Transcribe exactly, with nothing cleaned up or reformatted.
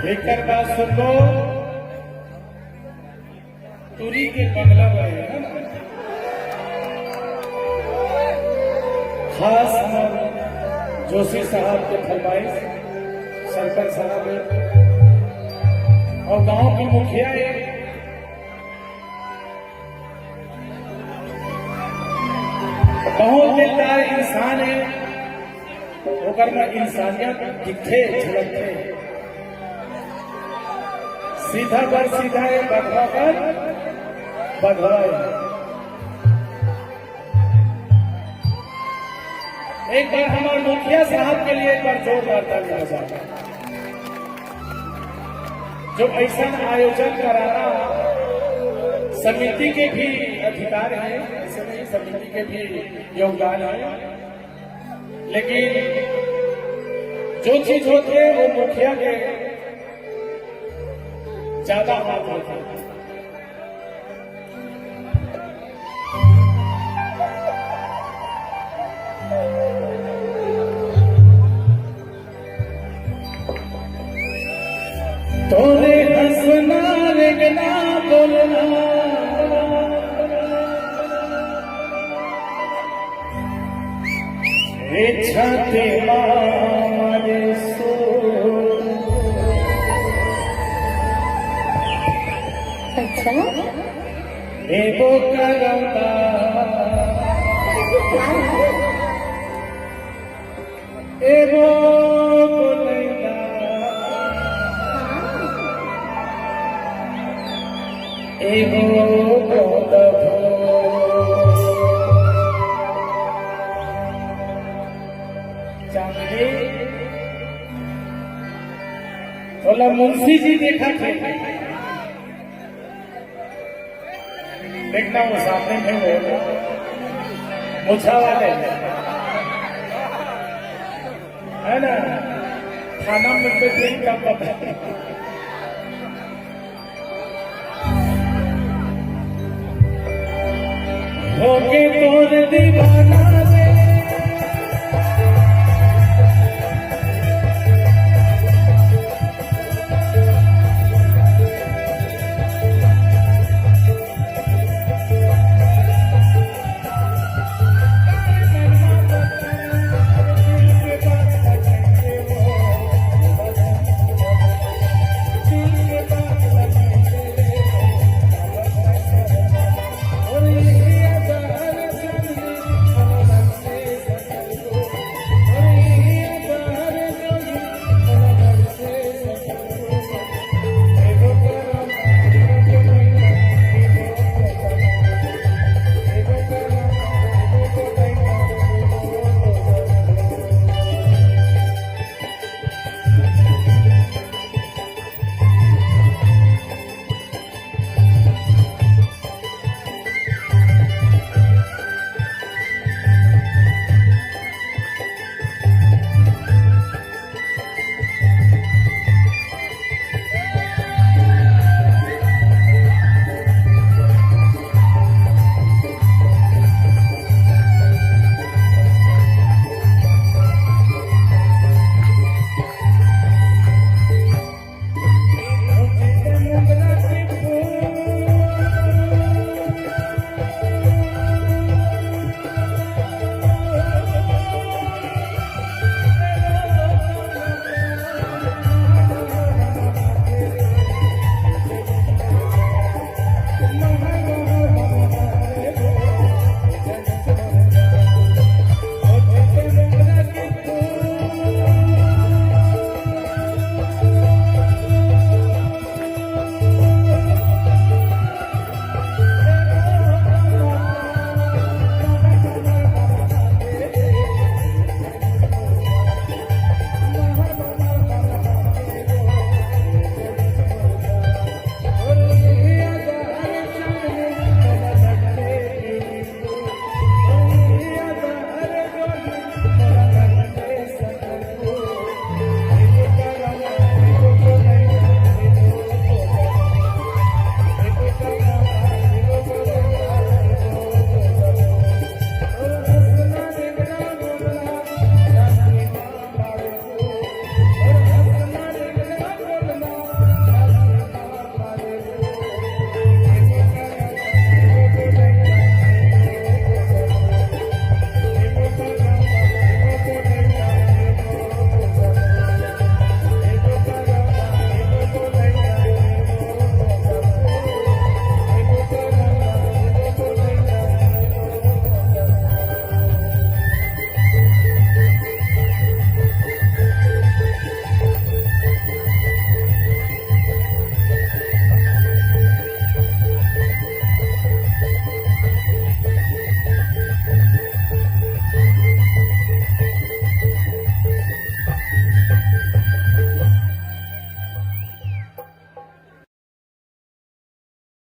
एकर बात सुनबो, टुरी के बंगला बने हे ना। खास मन जोशी साहब के फरमाइश, सरपंच साहब हे अउ गांव के मुखिया हे, बहुत दिलदार इंसान हे, ओकर में इंसानियत दिखथे, झलकथे। सीधा बर सीधा हे, बघवा बर बघवा हे। एक बार हमर मुखिया साहब के लिए एक बार जोरदार ताली बजाओ। जो ऐसा आयोजन कराना समिति के भी अधिकार हे, ऐसे नहीं, समिति के भी योगदान हे, लेकिन जो चीज होथे वो मुखिया के ज्यादा हाथ होथे। तोरे हंसना रेंगना बोलना, ए छाती मारे सो। अच्छा। ए वो करौंदा, ए वो बोलैंदा, ए वो बोलबो। चांदनी, तोला मुंशी जी देखथे। देखना वो सामने में वो मुछा वाले, है ना? थाना में तो दिन का पता नहीं। होके तोर दीवाना